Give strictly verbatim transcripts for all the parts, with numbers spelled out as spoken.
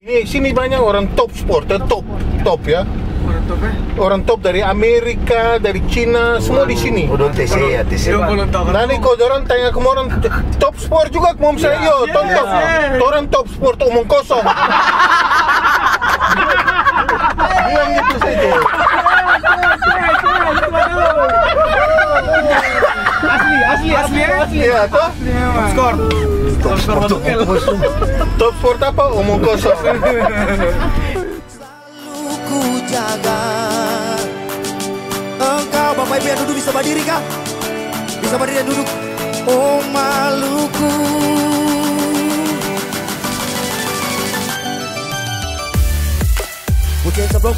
Ini sini banyak orang top sport, eh, top, top ya. Orang top, eh? Orang top dari Amerika, dari Cina, semua di sini. Oh, dong T C ya, T C. Dong belum tahu. Nanti kalau dorang tanya ke orang top sport juga, mau misalnya, "Yo, top, top." Iya. Orang top sport omong kosong. Bilang gitu saja. Asli, asli, asli, asli. Iya, toh? Top sport tuh, top sport. Top sport apa? Omong kosong. Selalu ku jaga engkau. Bapak Ibu yang duduk bisa berdiri kah? Bisa berdiri yang duduk. Oh Maluku. Put your hands up, bro.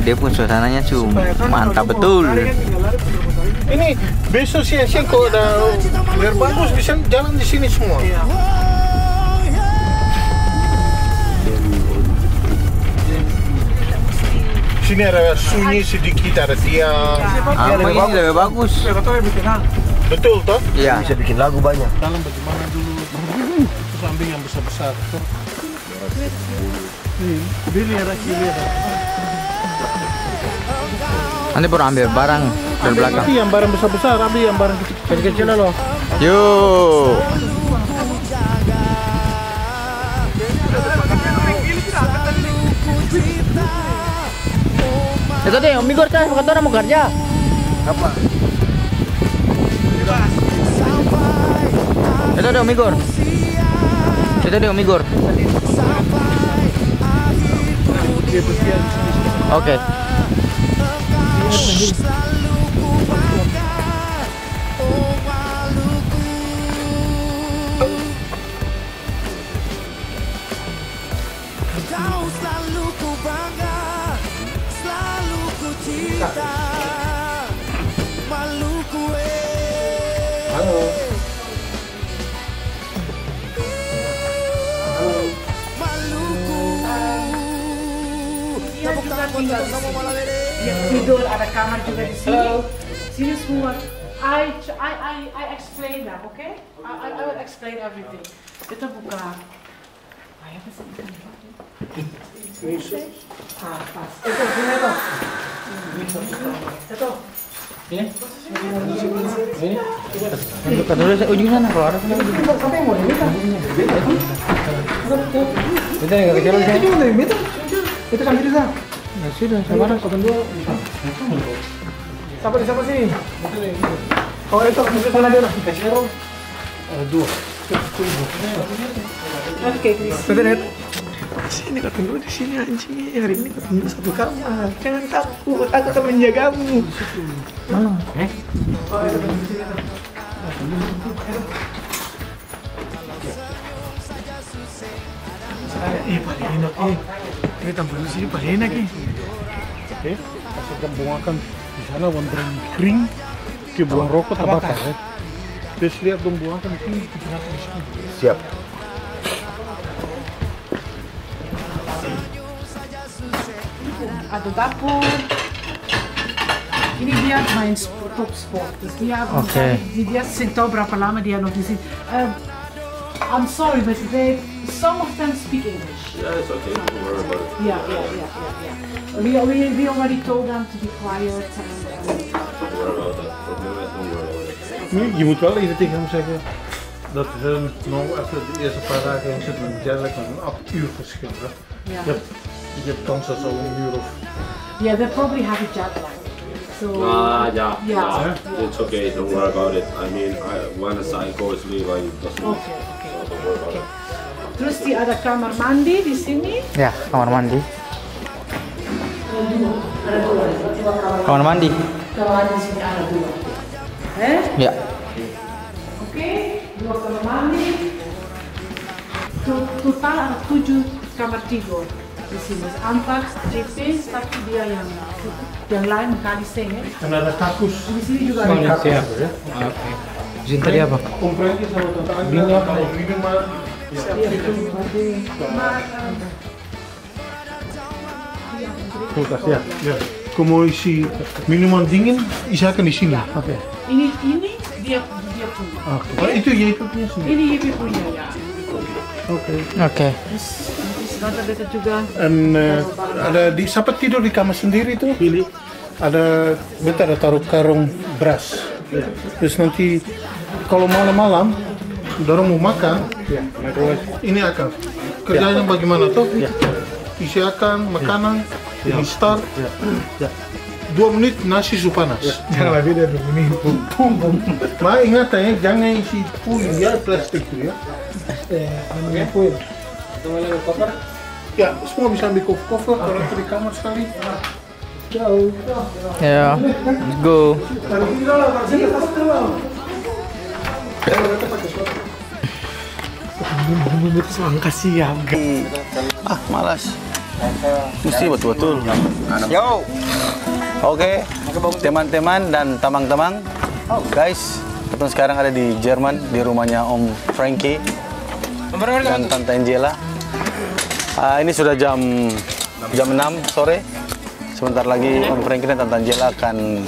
Dia pun suasananya su mantap betul. Ini besok siang-siang kalo ada biar bagus bisa jalan di sini semua. Sini ada sunyi sedikit, ada diam. Apa ini lebih bagus? Betul toh? Iya. Bisa bikin lagu banyak. Dalam bagaimana dulu? Terus ambil yang besar-besar. Nanti baru ambil barang dari belakang. Nanti yang barang besar-besar, ambil yang barang kecil-kecil dulu. Yo. Itu deh, Om Igor, cari, bukan orang mau kerja. Apa? Itu deh, Om Igor. Itu deh, Om Igor. Oke. Kau selalu ku bangga, selalu ku cinta, Maluku eh. Halo. Halo. Maluku. Iya, tepuk tangan buat kita semua malam ini. Yang tidur, ada kamar juga di sini. Halo. Sini semua. I, I, I, I explain lah, oke? I, I, I will explain everything. Beta buka. Ah, ya, pas ini. Ah, pas. Itu, sini, itu. Itu. Ini? Ini? Buka dulu, ujung sana, kalau ada sana. Sampai mau ini, kan? Itu yang kecil, itu. Itu kan bisa. Ya sudah, sabar. Sapa di sapa sini? Oh, itu, itu sana dia lah. Ada dua. Oke, Chris. Bentar, ya. Sini katong dua di sini, anjing. Hari ini katong dua satu kamar. Jangan takut, aku akan menjagamu. Mana? Eh? Eh, paling enak, eh. Ini tampil di sini paling enak, eh. Eh, pas ikam buang akang di sana, warna kering, ke buang rokok, tabakar, eh. Terus lihat dong buang akang di sini, kita di sini. Siap. Ada dapur. Ini dia main sp-, top sport. Dia, oke. Dia, dia seng tau berapa lama dia no di sini. Eh, I'm sorry, but they, some of them speak English. Yeah, it's okay. Don't worry about it. Yeah, yeah, yeah, yeah, yeah. We, we, we already told them to be quiet and, and Don't worry about that. Don't worry about it. Ini gimana kali ini, Tik, kamu saya kira? Dat hun nou even de eerste paar dagen zitten in Duitsland met een acht uur verschil, hè? Ja. Je hebt, je hebt kans dat ze al een uur of Ja, they probably have a jet lag. So, ah, yeah, yeah, yeah. It's okay, don't worry about it. I mean, I, once I go sleep, I just sleep. Okay, okay. So don't worry about it. Terus di ada kamar mandi di sini? Ya, kamar mandi. Ada dua, ada dua, dua kamar mandi. Kamar mandi di sini ada dua. Eh? Ya. Oke, dua kamar mandi. To-, total ada tujuh kamar tidur di sini. Ampat J P, tapi dia yang, yang lain kali seng, ya. Karena ada kakus. Di sini juga ada kakus. Siap. Oke. Di sini tadi apa? Kompresi sama tentang minuman. Iya, itu berarti. Kulkas, ya. Ya. Kalo mo isi minuman dingin, isi akang di sini. Oke. Ini, ini dia Oke. Oh, itu Y P punya sendiri? Ini Y P punya, ya. Oke. Oke. Terus nanti sebentar beta juga. Dan, eh, ada di, siapa tidur di kamar sendiri tuh? Pilih. Ada, beta ada taruh karung beras. Terus nanti kalau malam-malam, dorang mau makan, ini akang. Kerjanya bagaimana tuh? Isi akang, makanan, ini start. Dua menit nasi su panas. Jangan lagi deh, dua menit. Bum, bum, bum. Ma, ingat ya, jangan isi full ya, plastik tuh ya. Eh, ambil full. Ya, semua bisa ambil koper-koper, kalau di kamar sekali. Ya, let's go. Ah, malas. Musti batul-batul. Yo. Oke, teman-teman dan tamang-tamang. Guys, katong sekarang ada di Jerman, di rumahnya Om Frankie dan Tante Angela. Ah, ini sudah jam, jam enam sore. Sebentar lagi Om Frankie dan Tante Angela akan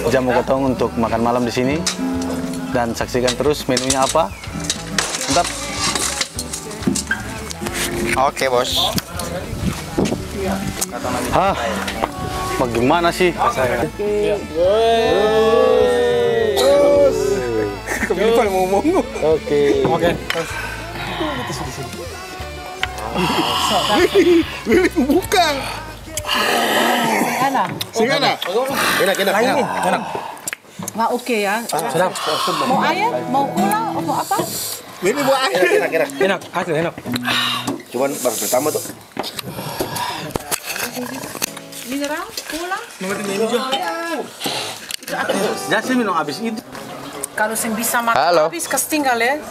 jamu katong untuk makan malam di sini. Dan saksikan terus menunya apa. Mantap. Oke, Bos. Hah? Bagaimana sih? Oke. Oke. Willy, Willy, buka. Sing ada? Sing ada? Enak, enak, enak. Nggak oke ya. Sedap. Mau air? Mau cola? Mau apa? Ini mau air. Enak, enak, enak. Enak, asli enak. Cuman baru pertama tuh. Mineral, cola. Mau minum ini, Jo? Jang seng minum abis itu. Kalau seng bisa makan abis, kas tinggal ya.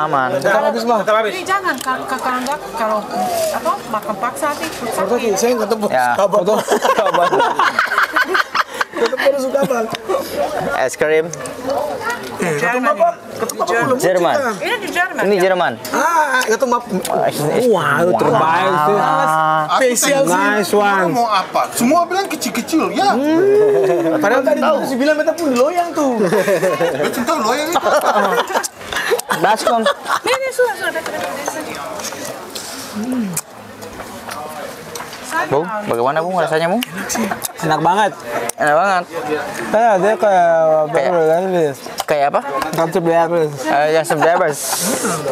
Aman. Tetap abis, Bang. Ini jangan, ka-, ka-, kalau enggak, kalau, apa, makan paksa nanti perut sakit. Saya nggak tepuk. Ya. Kabar. Kabar. Tetap harus kabar. Es krim. Eh, jangan. Jerman. Ini di Jerman. Ini Jerman. Ah, itu mah. Wah, itu terbaik sih. Spesial sih. Nice one. Mau apa? Semua bilang kecil-kecil, ya. Padahal tadi tuh si bilang beta pun di loyang tuh. Beta tahu loyang itu. Baskom. Ini, ini, sudah, sudah, beta, beta, beta. Bung, bagaimana, Bung, rasanya, Bung? Enak banget. Enak banget. Kayak dia kayak Kayak Kayak apa? Yang Subscribers. Eh, yang Subscribers.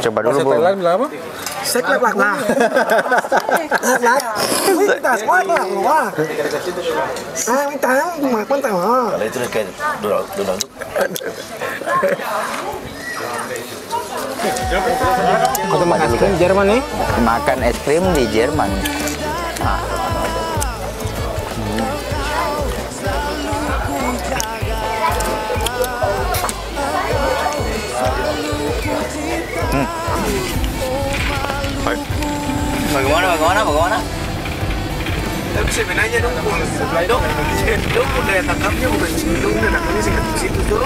Coba dulu, Bung. Bahasa Thailand bilang apa? Sek lak lak lah. Lak lak. Wih, kita semua lak lak. Ah, minta yang cuma minta. Kalau itu kayak Donald, Donald Duck. Atau makan es krim Jerman nih? Makan es krim di Jerman. Ah. Hmm. Baik. Bagaimana, bagaimana, bagaimana? Tapi sebenarnya dong pung, dong, dong pung daya tangkapnya bukan di situ, dong udah tangkapnya sih ke situ tuh.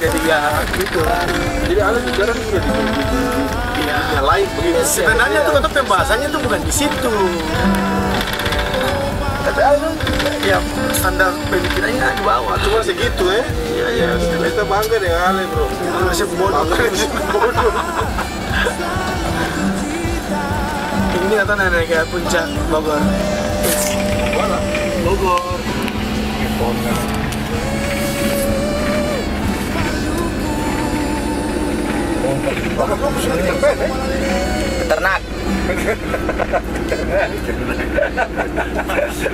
Jadi ya gitu. Jadi ada bicara tuh udah di, di, di, di dunia lain begitu. Sebenarnya tuh katong pembahasannya tuh bukan di situ. Tapi ada dong ya standar pemikirannya di bawah. Cuma segitu, eh. Iya, iya. Kita bangga dengan Ale, bro. Nasib bodoh. Nasib bodoh. Ini kata nenek ke puncak Bogor. Bogor. Ternak.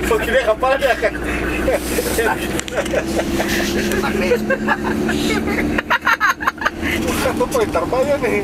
Kok kira kapal dia kan? Ternak nih. Apa yang terbang nih?